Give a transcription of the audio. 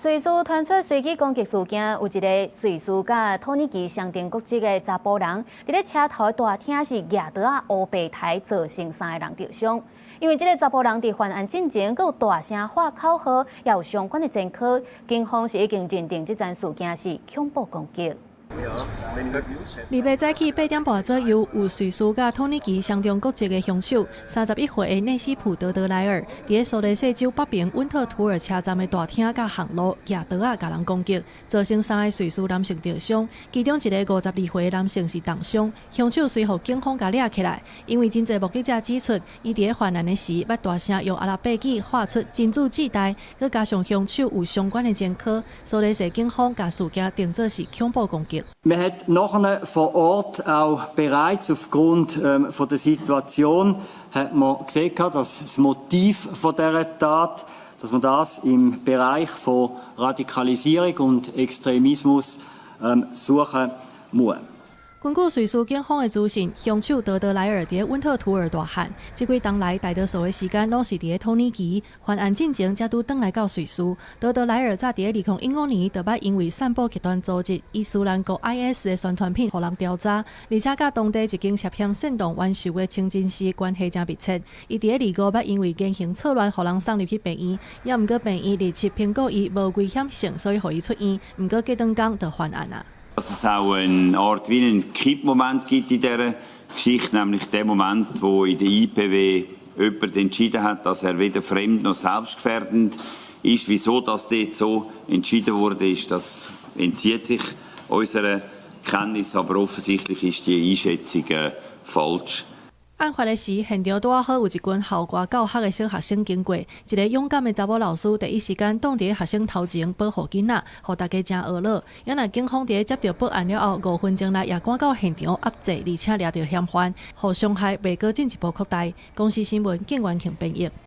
瑞士傳出隨機攻擊事件，有一个瑞士佮土耳其雙重國籍的查埔人，佇咧車頭大廳是舉刀仔烏白刣，造成三个人著傷。因為這个查埔人佇犯案進前，閣有大聲喊口號，也有相關的前科，警方是已經認定這樁事件是恐怖攻擊。禮拜早起8點半左右，有瑞士佮土耳其雙重國籍的兇手，31歲的內斯普德德萊爾，佇咧蘇黎世州北爿溫特圖爾車站的大廳佮巷路舉刀仔共人攻擊，造成三个瑞士男性著傷，其中一个52歲的男性是重傷。兇手隨予警方共掠起來，因為真濟目擊者指出，伊佇咧犯案的時，捌大聲用阿拉伯語喊出真主至大，閣加上兇手有相關的前科，蘇黎世警方共事件定做是恐怖攻擊。 Man hat nachher vor Ort auch bereits aufgrund von der Situation hat man gesehen, dass das Motiv von dieser Tat, dass man das im Bereich von Radikalisierung und Extremismus suchen muss. 根據瑞士警方的資訊，兇手德德萊爾佇溫特圖爾大漢，這幾冬來大多數的時間攏是佇咧土耳其，犯案進前才拄轉來到瑞士。德德萊爾早佇咧2015年就捌因為散布極端組織伊斯蘭國 IS 的宣傳片，予人調查，而且佮當地一間涉嫌煽動冤仇的清真寺關係誠密切。伊佇咧25捌因為言行錯亂，予人送入去病院，也毋過病院27評估伊無危險性，所以予伊出院。毋過隔兩工就犯案啊。 Dass es auch eine Art wie einen Kippmoment gibt in dieser Geschichte, nämlich der Moment, wo in der IPW jemand entschieden hat, dass er weder fremd noch selbstgefährdend ist. Wieso das dort so entschieden wurde, ist, das entzieht sich unserer Kenntnis, aber offensichtlich ist die Einschätzung falsch. 案發的時，現場拄仔好有一群校外教學的小學生經過，一个勇敢的查某老師第一時間擋佇咧學生頭前保護囡仔，予大家誠懊惱。也若警方佇咧接著報案了後，5分鐘內也趕到現場壓制，而且掠著嫌犯，予傷害袂閣進一步擴大。公視新聞，景元慶編譯。